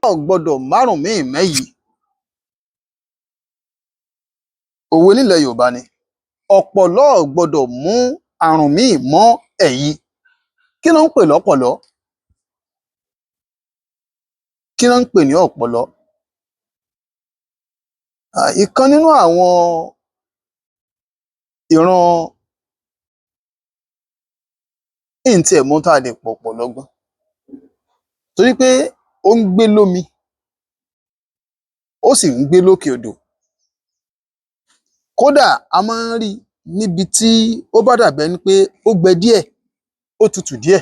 Ò gbọdọ̀ márùn míì mẹ́yìí. Òwe nílẹ̀ Yorùbá ni ọ̀pọ̀lọ́ ò gbọdọ̀ mú àrùn míì mọ́ ẹ̀yí. Kí ló ń pè lọ́pọ̀lọ́? Kí ló ń pè ní ọ̀pọ̀lọ́? Ìkan nínú àwọn ìran n tiẹ̀ mọ ohun tá a lè pọ̀pọ̀lọ́ gan, torí pé ó ń gbé lómi, ó sì ń gbé lókè odò. Kódà a máa ń rí i níbi tí ó bá dàbí ẹni pé ó gbẹ díẹ̀, ó tutù díẹ̀.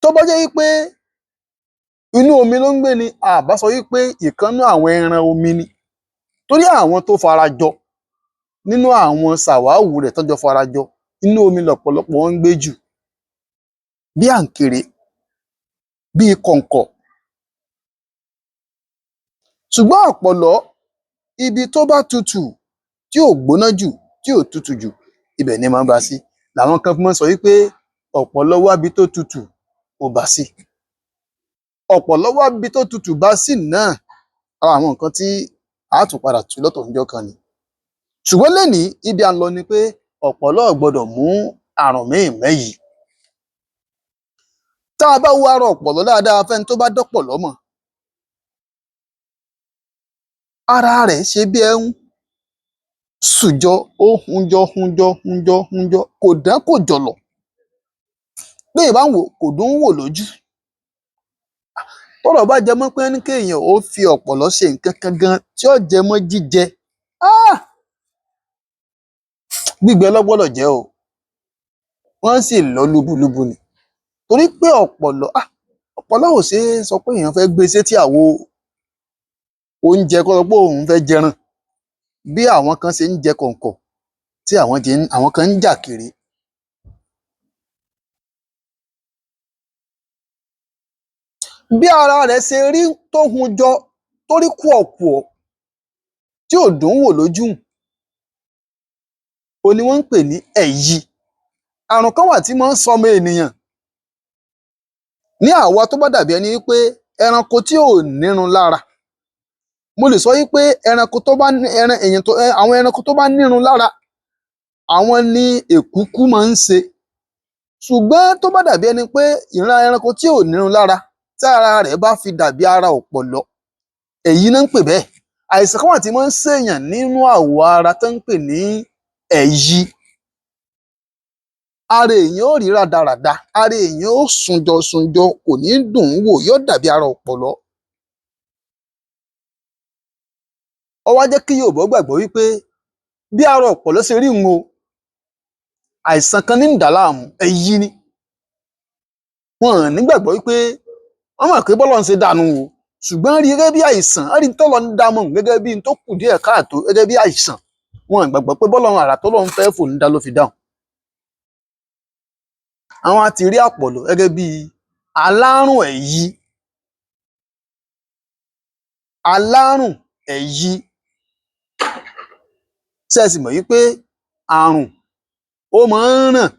Tó bá jẹ́ wí pé inú omi ló ń gbé ni, à bá sọ wí pé ìkan nínú àwọn ẹran omi ni, torí àwọn tó fara jọ nínú àwọn sàwáwù rẹ̀ tán jọ fara jọ, inú omi lọ̀pọ̀lọpọ̀ wọn ń gbé jù, bí àǹkèré, bíi kọ̀ǹkọ̀. Ṣùgbọ́n ọ̀pọ̀lọ́, ibi tó bá tutù, tí ò gbóná jù, tí ò tutù jù, ibẹ̀ ní máa ń bá sí. Làwọn kan fi máa ń sọ wí pé ọ̀pọ̀lọ́ wábi tó tutù, ó bá sí. Ọ̀pọ̀lọ́ wábi tó tutù bá sí náà, ara àwọn nǹkan tí á tún padà tú lọ́tọ̀ níjọ́ kan ni. Ṣùgbọ́n lénìí, ibi à ń lọ ni pé ọ̀pọ̀lọ́ ò gbọdọ̀ mú àrùn míì mẹ́yìí. Tá a bá wo ara ọ̀pọ̀lọ́ dáadáa, fẹ́ni tó bá dọ́pọ̀lọ́ mọ̀, ara rẹ̀ ṣe bí ẹ́ ń sùjọ, ó hunjọ hunjọ hunjọ hunjọ, kò dán kò jọ̀lọ̀. Béèyàn bá ń wò ó, kò dùn ún wò lójú. Tọ́rọ̀ bá jẹ mọ́ pé wọ́n ní kéèyàn ó fi ọ̀pọ̀lọ́ ṣe nǹkan kan gan tí ó jẹ mọ́ jíjẹ, gbígbẹ ló gbọ́dọ̀ jẹ́ o. Wọ́n sì lọ̀ ọ́ lúbúlúbú ni. Torí pé ọ̀pọ̀lọ́, ọ̀pọ̀lọ́ ò ṣe é sọ pé èèyàn fẹ́ gbé sétí àwo oúnjẹ kó sọ pé òun fẹ́ jẹran. Bí àwọn kan ṣe ń jẹ kọ̀ǹkọ̀, tí àwọn kan ń jàkèré. Bí ara rẹ̀ ṣe rí tó hunjọ, tó rí kùọ̀kùọ̀, tí ò dùn ún wò lójú, òhun ni wọ́n ń pè ní ẹ̀yi. Àrùn kan wà tí máa ń sọmọ ènìyàn ní àwa tó bá dàbí ẹni wí pé ẹranko tí ò nírun lára. Mo lè sọ wí pé ẹranko tó bá ní ẹran èèyàn tó àwọn ẹranko tó bá nírun lára, àwọn ni èkúkú máa ń ṣe. Ṣùgbọ́n tó bá dàbí ẹni pé ìran ẹranko tí ò nírun lára, tí ara rẹ̀ bá fi dàbí ara ọ̀pọ̀lọ́, èyí ná ń pè bẹ́ẹ̀. Àìsàn kan wà tí máa ń ṣèyàn nínú àwọ̀ ara tán ń pè ní ẹ̀yi. Ara èèyàn ó rí rádaràda, ara èèyàn ó sunjọ sunjọ, kò ní dùn ún wò, yóò dàbí ara ọ̀pọ̀lọ́. Ó wá jẹ́ kí Yorùbá ó gbàgbọ́ wí pé bí ara ọ̀pọ̀lọ́ ṣe rí un o, àìsàn kan ní ń dàá láàmú, ẹ̀yi ni. Wọn ò nígbàgbọ́ wí pé wọ́n mọ̀ pé bọ́lọ́run ṣe dá a nù o, ṣùgbọ́n rí i gẹ́gẹ́ bí àìsàn, wọ́n rí i tọ́lọ́run dá mọ́ òun gẹ́gẹ́ bí n tó kù díẹ̀ káàtó, gẹ́gẹ́ bí àìsàn. Wọn ò gbàgbọ́ pé bọ́lọ́run àrà tọ́lọ́run fẹ́ fòun dá ló fi dáhùn. Àwọn á ti rí ọ̀pọ̀lọ́ gẹ́gẹ́ bí alárùn ẹ̀yi. Alárùn ẹ̀yi. Ṣé ẹ sì mọ̀ wí pé àrùn ó máa ń ràn,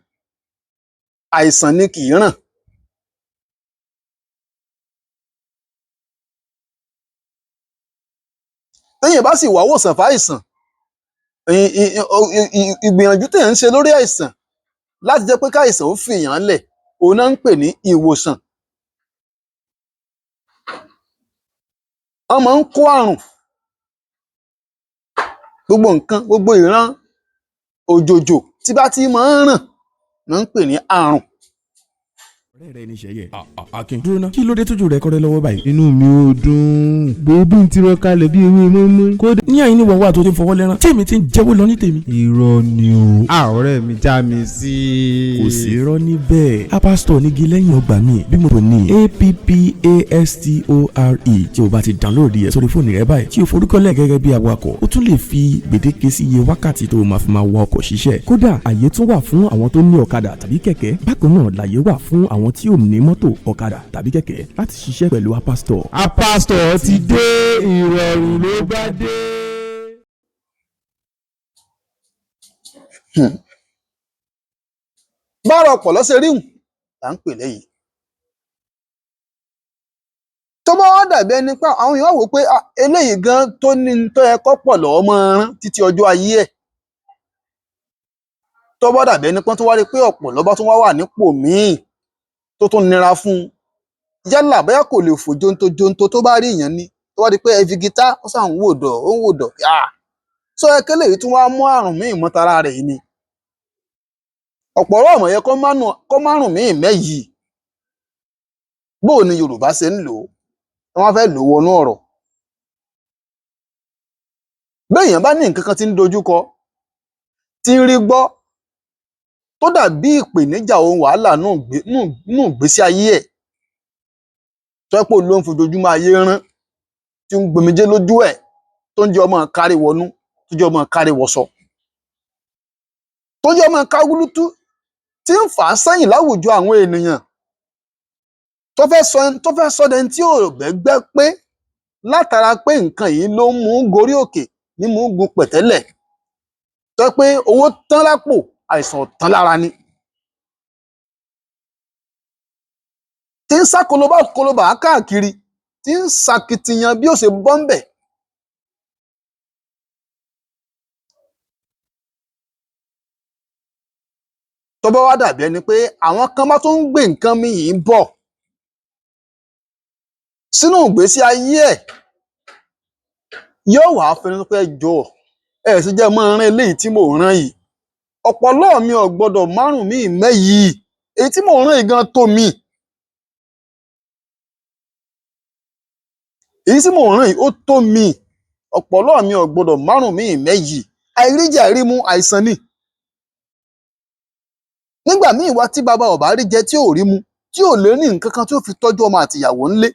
àìsàn ni kì í ràn. Téèyàn bá sì wá wòsàn fáìsàn, ìgbìyànjú téèyàn ń ṣe lórí àìsàn láti jẹ́ pé káìsàn ó fìyàn lẹ̀, òhun ná ń pè ní ìwòsàn. Wọ́n máa ń kó àrùn, gbogbo nǹkan, gbogbo ìran òjòjò tí bá tí máa ń ràn ná ń pè ní àrùn. Ọ̀rẹ́ rẹ ní sẹ́yẹ. Akin, dúró ná, kí ló dé tójú rẹ kọ́rẹ́ lọ́wọ́ báyìí? Inú mi ò dùn. Gbòógì ń tirọ kalẹ̀ bí ewé mọ́mọ́. Kódà. Ní àyín ní wọ́n wà tó ti ń fọwọ́ lẹ́rán, tí èmi ti ń jẹ́wọ́ lọ ní tèmi. Irọ́ ni o. A ọ̀rẹ́ mi já mi sí. Kò sí irọ́ níbẹ̀. Apastore nígi lẹ́yìn ọgbà mi bí mo rò ní APPASTORE. Tí o bá ti download ẹ̀ sórí fóònù rẹ báyìí, tí o forúkọlẹ̀ gẹ́gẹ́ bí awakọ̀, o tún lè fi gbèdéke sí iye wákàtí tó o máa fi máa wa ọkọ̀ ṣiṣẹ́. Kódà àyè tún wà fún àwọn tó ní ọ̀kadà tàbí kẹ̀kẹ́. Bákan náà làyè wà fún àwọn tí ò ní mọ́tò, ọ̀kadà tàbí kẹ̀kẹ́ láti ṣiṣẹ́ pẹ̀lú Apastore. Apastore ti dé, ìrọ̀rùn ló bá dé. Hmm. Bára ọ̀pọ̀lọ́ ṣe ríhùn là ń pè léyìí. Tó bá wá dàbí ẹni pé àwọn èèyàn wò pé, "Ah, eléyìí gan tó ní n tó yẹ kọ́pọ̀lọ́ máa rán títí ọjọ́ ayé ẹ̀." Tó bá dàbí ẹni pé tó wá rí pé ọ̀pọ̀lọ́ bá tún wá wà nípò míì tó tún nira fún un, yálà bóyá kò lè fò jonto jonto tó bá rí èèyàn ni, tó wá di pé ẹ fi gitá, ó sà ń wò dọ̀, ó ń wò dọ̀, ah, sọ yẹ kéléyìí tún wá mú àrùn míì mọ́ tara rẹ̀ yìí ni. Ọ̀pọ̀lọ́ ò mọ̀ yẹ kó márùn míì mẹ́yìí. Bóò ni Yorùbá ṣe ń lò ó, wọ́n fẹ́ lò ó wọnú ọ̀rọ̀. Béèyàn bá ní nǹkan kan tí ń dojúkọ, tí ń rí gbọ́, tó dàbí ìpèníjà ohun wàhálà nú ìgbésí ayé ẹ̀, tó jẹ́ pé òun ló ń fojoojúmọ́ ayé rán, tí ń gbomijé lójú ẹ̀, tó ń jẹ́ ọmọ kárí wọnú, tó jẹ́ ọmọ kárí wọṣọ, tó jẹ́ ọmọ kágúlútú, tí ń fà á sẹ́yìn láwùjọ àwọn ènìyàn, tó fẹ́ sọ dẹni tí ò bẹ́gbẹ́ pé látara pé nǹkan yìí ló ń mú gorí òkè ní mú gun pẹ̀tẹ́lẹ̀, tó jẹ́ pé owó tán lápò, àìsàn tán lára ni. Tí ń sá kolobá kolobà káàkiri, tí ń sakitiyan bí ó ṣe bọ́ ńbẹ̀. Tó bá wá dàbí ẹni pé àwọn kan bá tún ń gbé nǹkan míì bọ̀ sínú ìgbésí ayé ẹ̀, yóò wá fẹnu pé, ẹ jọ̀ọ́, ẹ sì jẹ́ mọ́ rán eléyìí tí mò ń rán yìí. Ọ̀pọ̀lọ́ mi ò gbọdọ̀ márùn míì mẹ́yìí, èyí tí mò ń rán yìí gan tó mi. Èyí tí mò ń rán yìí ó tó mi. Ọ̀pọ̀lọ́ mi ò gbọdọ̀ márùn míì mẹ́yìí. Àìríjẹ àìrímu àìsàn ni. Nígbà míì wá tí bàbá ò bá rí jẹ tí ò rí mu, tí ò lè ní nǹkan kan tí ó fi tọ́jú ọmọ àtìyàwó ńlé,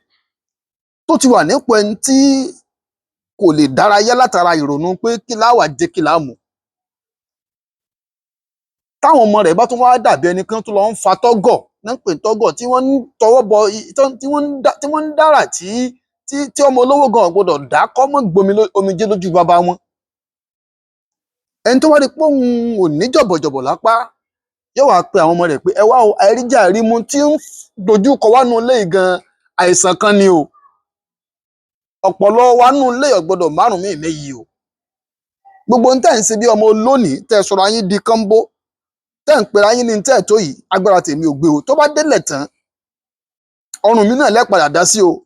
tó ti wà nípò ẹni tí kò lè dárayá látara ìrònú pé kí lá wá jẹ kí lá mu. Táwọn ọmọ rẹ̀ bá tún wá dàbí ẹni kan tó lọ ń fa tọ́gọ̀, náà ń pè tọ́gọ̀, tí wọ́n ń tọwọ́ bọ, tí wọ́n ń dára tí ọmọ olówó gan ò gbọdọ̀ dá kọ́ mọ́ gbomi omijé lójú bàbá wọn. Ẹni tó wá rí pé òun ò ní jọ̀bọ̀jọ̀bọ̀ lápá, yóò wá pe àwọn ọmọ rẹ̀ pé ẹ wá o, àìríjẹ àìrímu tí ń dojú kọ wá nú ilé yìí gan àìsàn kan ni o. Ọ̀pọ̀lọ́ wa nú ilé ò gbọdọ̀ márùn míì méyìí o. Gbogbo ohun tẹ́ ń ṣe bí ọmọ olónìí, tẹ́ sọ̀rọ̀ ayín di kánbó, tẹ́ ń pera yín ní tẹ́ tó yìí, agbára tèmi ò gbé o. Tó bá délẹ̀ tán, ọrùn mi náà lẹ́padà dá sí o.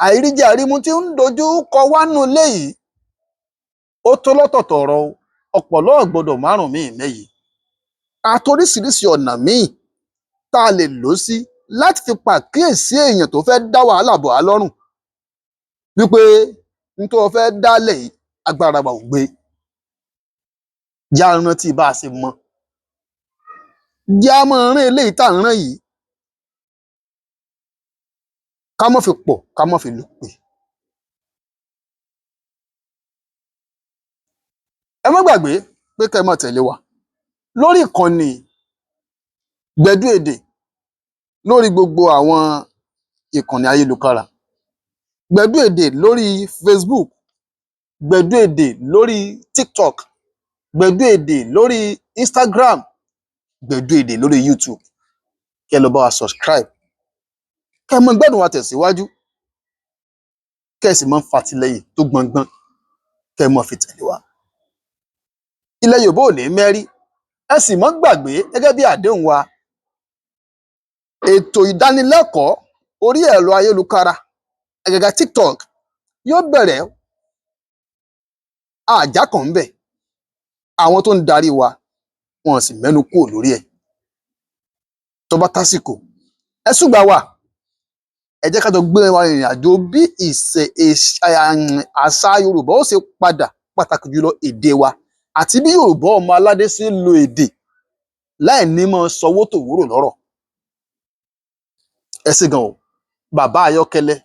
Àìríjẹ àìrímu tí ń dojú kọ wá nú ilé yìí, ó tó lọ́tọ̀ọ̀tọ̀ ọ̀rọ̀ o. Ọ̀pọ̀lọ́ ò gbọdọ̀ márùn míì méyìí. Àtoríṣiríṣi ọ̀nà míì tá a lè lò sí láti fi pàkíyèsí èèyàn tó fẹ́ dá wàhálà bọ̀ á lọ́rùn wípé n tó fẹ́ dálẹ̀ yìí agbára wa ò gbé. Jẹ́ á rántí bá a ṣe mọ. Jẹ́ á máa rán eléyìí tá à ń rán yìí. Ká má fi pọ̀, ká má fi lò pé. Ẹ má gbàgbé pé kẹ́ ẹ máa tẹ̀lé wa lórí ìkànnì Gbẹ̀du Èdè, lórí gbogbo àwọn ìkànnì ayélujára. Gbẹ̀du Èdè lórí Facebook, Gbẹ̀du Èdè lórí TikTok, Gbẹ̀du Èdè lórí Instagram, Gbẹ̀du Èdè lórí YouTube. Kẹ́ ẹ lọ bá wa subscribe, kẹ́ ẹ mọ gbádùn wa tẹ̀síwájú, kẹ́ ẹ sì mọ fàtìlẹ́yìn tó gbọngbọn, kẹ́ ẹ mọ fi tẹ̀lé wa. Ilẹ̀ Yorùbá ò ní mẹ́rí. Ẹ sì mọ́ gbàgbé gẹ́gẹ́ bí àdéhùn wa, ètò ìdánilẹ́kọ̀ọ́ orí ẹ̀rọ ayélujára àgàgà TikTok yóò bẹ̀rẹ̀. Àjà kan ń bẹ̀, àwọn tó ń darí wa wọn sì mẹ́nu kúrò lórí ẹ̀. Tó bá tásìkò, ẹ ṣùgbà wa, ẹ jẹ́ ká jọ gbé wa ìrìn àjò bí àṣà Yorùbá ó ṣe padà, pàtàkì jùlọ èdè wa, àti bí Yorùbá ọmọ aládé ṣe ń lo èdè láì ní mọ́ sọwọ́ tòwúrò lọ́rọ̀. Ẹ ṣé gan o, bàbá Ayọ́kẹ́lẹ́.